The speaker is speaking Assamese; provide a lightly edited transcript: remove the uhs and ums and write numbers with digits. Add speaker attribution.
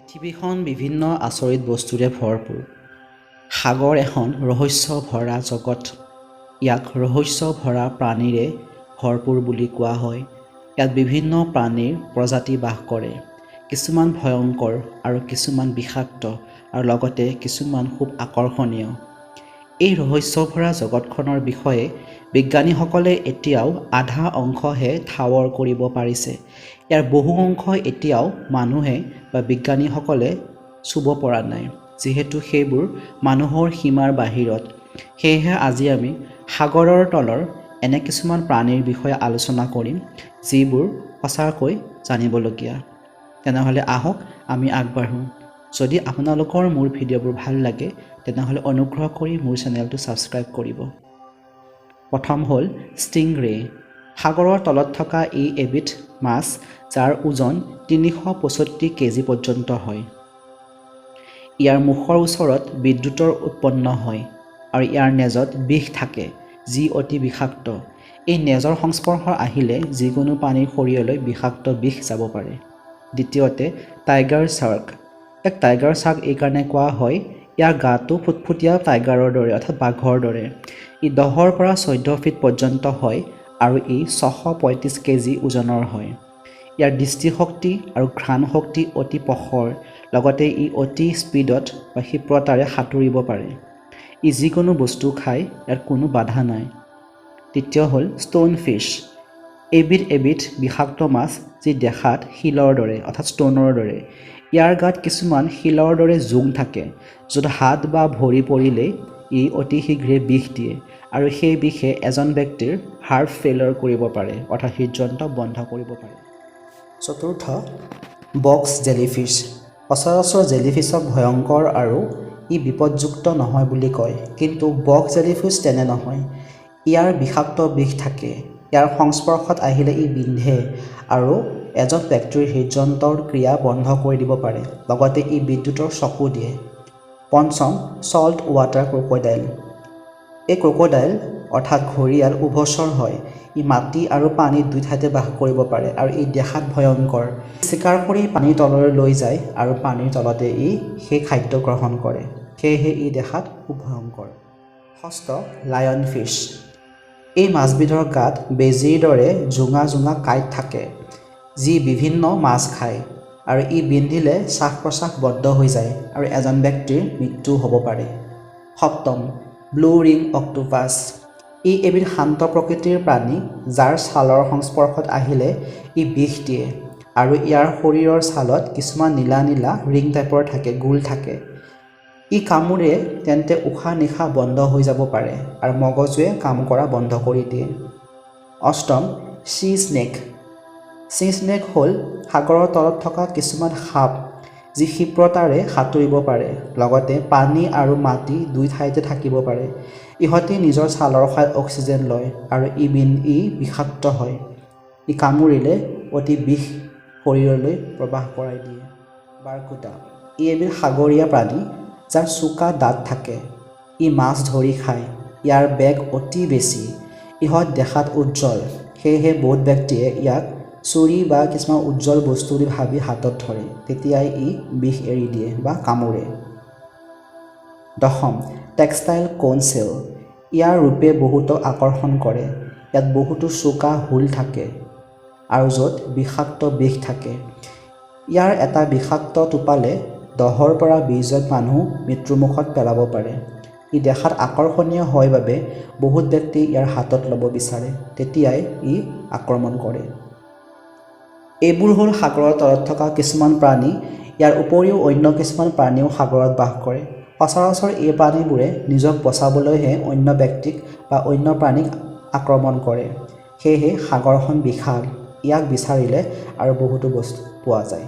Speaker 1: পৃথিৱীখন বিভিন্ন আচৰিত বস্তুৰে ভৰপূৰ। সাগৰ এখন ৰহস্য ভৰা জগত। ইয়াক ৰহস্য ভৰা প্ৰাণীৰে ভৰপূৰ বুলি কোৱা হয়। ইয়াত বিভিন্ন প্ৰাণীৰ প্ৰজাতি বাস কৰে। কিছুমান ভয়ংকৰ আৰু কিছুমান বিষাক্ত আৰু লগতে কিছুমান খুব আকৰ্ষণীয়। এই ৰহস্য ভৰা জগতখনৰ বিষয়ে বিজ্ঞানীসকলে এতিয়াও আধা অংশহে ঠাৱৰ কৰিব পাৰিছে। ইয়াৰ বহু অংশ এতিয়াও মানুহে বা বিজ্ঞানীসকলে চুব পৰা নাই, যিহেতু সেইবোৰ মানুহৰ সীমাৰ বাহিৰত। সেয়েহে আজি আমি সাগৰৰ তলৰ এনে কিছুমান প্ৰাণীৰ বিষয়ে আলোচনা কৰিম, যিবোৰ সঁচাকৈ জানিবলগীয়া। তেনেহ'লে আহক, আমি আগবাঢ়োঁ। যদি আপোনালোকৰ মোৰ ভিডিঅ'বোৰ ভাল লাগে, তেনেহ'লে অনুগ্ৰহ কৰি মোৰ চেনেলটো ছাবস্ক্ৰাইব কৰিব। প্ৰথম হ'ল ষ্টিং ৰে। সাগৰৰ তলত থকা ই এবিধ মাছ, যাৰ ওজন 365 কেজি পৰ্যন্ত হয়। ইয়াৰ মুখৰ ওচৰত বিদ্যুতৰ উৎপন্ন হয় আৰু ইয়াৰ নেজত বিষ থাকে, যি অতি বিষাক্ত। এই নেজৰ সংস্পৰ্শ আহিলে যিকোনো প্ৰাণীৰ শৰীৰলৈ বিষাক্ত বিষ যাব পাৰে। দ্বিতীয়তে টাইগাৰ শ্বাৰ্ক। ইয়াক টাইগাৰ শ্বাৰ্ক এইকাৰণে কোৱা হয়, ইয়াৰ গাটো ফুটফুটীয়া টাইগাৰৰ দৰে, অৰ্থাৎ বাঘৰ দৰে। ই 10ৰ পৰা 14 ফিট পৰ্যন্ত হয় আৰু ই 635 কেজি ওজনৰ হয়। ইয়াৰ দৃষ্টিশক্তি আৰু ঘ্ৰাণ শক্তি অতি প্ৰখৰ। লগতে ই অতি স্পীডত বা ক্ষিপ্ৰতাৰে সাঁতুৰিব পাৰে। ই যিকোনো বস্তু খায়, ইয়াত কোনো বাধা নাই। তৃতীয় হ'ল ষ্ট'ন ফিছ। এইবিধ এবিধ বিষাক্ত মাছ, যি দেখাত শিলৰ দৰে, অৰ্থাৎ ষ্ট'নৰ দৰে। ইয়াৰ গাত কিছুমান শিলৰ দৰে জোং থাকে, য'ত হাত বা ভৰি পৰিলেই ই অতি শীঘ্ৰে বিষ দিয়ে আৰু সেই বিষে এজন ব্যক্তিৰ হাৰ্ট ফেইলৰ কৰিব পাৰে, অৰ্থাৎ হৃদযন্ত্ৰ বন্ধ কৰিব পাৰে। চতুৰ্থ বক্স জেলিফিছ। সচৰাচৰ জেলিফিছক ভয়ংকৰ আৰু ই বিপদযুক্ত নহয় বুলি কয়, কিন্তু বক্স জেলিফিছ তেনে নহয়। ইয়াৰ বিষাক্ত বিষ থাকে। ইয়াৰ সংস্পৰ্শত আহিলে ই বিন্ধে আৰু এজন ব্যক্তিৰ হৃদযন্ত্ৰৰ ক্ৰিয়া বন্ধ কৰি দিব পাৰে। লগতে ই বিদ্যুতৰ শ্বকো দিয়ে। পঞ্চম চল্ট ৱাটাৰ ক্ৰক'ডাইল। এই ক্ৰক'ডাইল অৰ্থাৎ ঘৰিয়াল উভচৰ হয়। ই মাটি আৰু পানীত দুই ঠাইতে বাস কৰিব পাৰে আৰু ই দেখাত ভয়ংকৰ। চিকাৰ কৰি পানীৰ তললৈ লৈ যায় আৰু পানীৰ তলতে ই সেই খাদ্য গ্ৰহণ কৰে। সেয়েহে ই দেখাত খুব ভয়ংকৰ। ষষ্ঠ লায়ন ফিছ। এই মাছবিধৰ গাত বেজীৰ দৰে জোঙা জোঙা কাঁইট থাকে, যি বিভিন্ন মাছ খায় আৰু ই বিন্ধিলে শ্বাস প্ৰশ্বাস বন্ধ হৈ যায় আৰু এজন ব্যক্তিৰ মৃত্যু হ'ব পাৰে। সপ্তম ব্লু ৰিং অক্টোপাছ। ই এবিধ শান্ত প্ৰকৃতিৰ প্ৰাণী, যাৰ ছালৰ সংস্পৰ্শত আহিলে ই বিষ দিয়ে আৰু ইয়াৰ শৰীৰৰ ছালত কিছুমান নীলা নীলা ৰিং টাইপৰ থাকে, গোল থাকে। ই কামোৰে তেন্তে উশাহ নিশাহ বন্ধ হৈ যাব পাৰে আৰু মগজুৱে কাম কৰা বন্ধ কৰি দিয়ে। অষ্টম চি স্নেক। চি স্নেক হ'ল সাগৰৰ তলত থকা কিছুমান সাপ, যি ক্ষিপ্ৰতাৰে সাঁতুৰিব পাৰে, লগতে পানী আৰু মাটি দুই ঠাইতে থাকিব পাৰে। ইহঁতে নিজৰ ছালৰ সহায়ত অক্সিজেন লয় আৰু ই বিষাক্ত হয়। ই কামুৰিলে অতি বিষ শৰীৰলৈ প্ৰবাহ কৰাই দিয়ে। বাৰকুটা। ই এবিধ সাগৰীয় প্ৰাণী, যাৰ চোকা দাঁত থাকে। ই মাছ ধৰি খায়। ইয়াৰ বেগ অতি বেছি। ইহঁত দেখাত উজ্জ্বল, সেয়েহে বহুত ব্যক্তিয়ে ইয়াক চুৰি বা কিছুমান উজ্জ্বল বস্তু বুলি ভাবি হাতত ধৰে। তেতিয়াই ই বিষ এৰি দিয়ে বা কামোৰে। দশম টেক্সটাইল কোন চেল। ইয়াৰ ৰূপে বহুতক আকৰ্ষণ কৰে। ইয়াত বহুতো চোকা হুল থাকে আৰু য'ত বিষাক্ত বিষ থাকে। ইয়াৰ এটা বিষাক্ত টোপালে 10ৰ পৰা 20জন মানুহ মৃত্যুমুখত পেলাব পাৰে। ই দেখাত আকৰ্ষণীয় হয় বাবে বহুত ব্যক্তি ইয়াৰ হাতত ল'ব বিচাৰে। তেতিয়াই ই আক্ৰমণ কৰে। এইবোৰ হ'ল সাগৰৰ তলত থকা কিছুমান প্ৰাণী। ইয়াৰ উপৰিও অন্য কিছুমান প্ৰাণীও সাগৰত বাস কৰে। সচৰাচৰ এই প্ৰাণীবোৰে নিজক বচাবলৈহে অন্য ব্যক্তিক বা অন্য প্ৰাণীক আক্ৰমণ কৰে। সেয়েহে সাগৰখন বিশাল। ইয়াক বিচাৰিলে আৰু বহুতো বস্তু পোৱা যায়।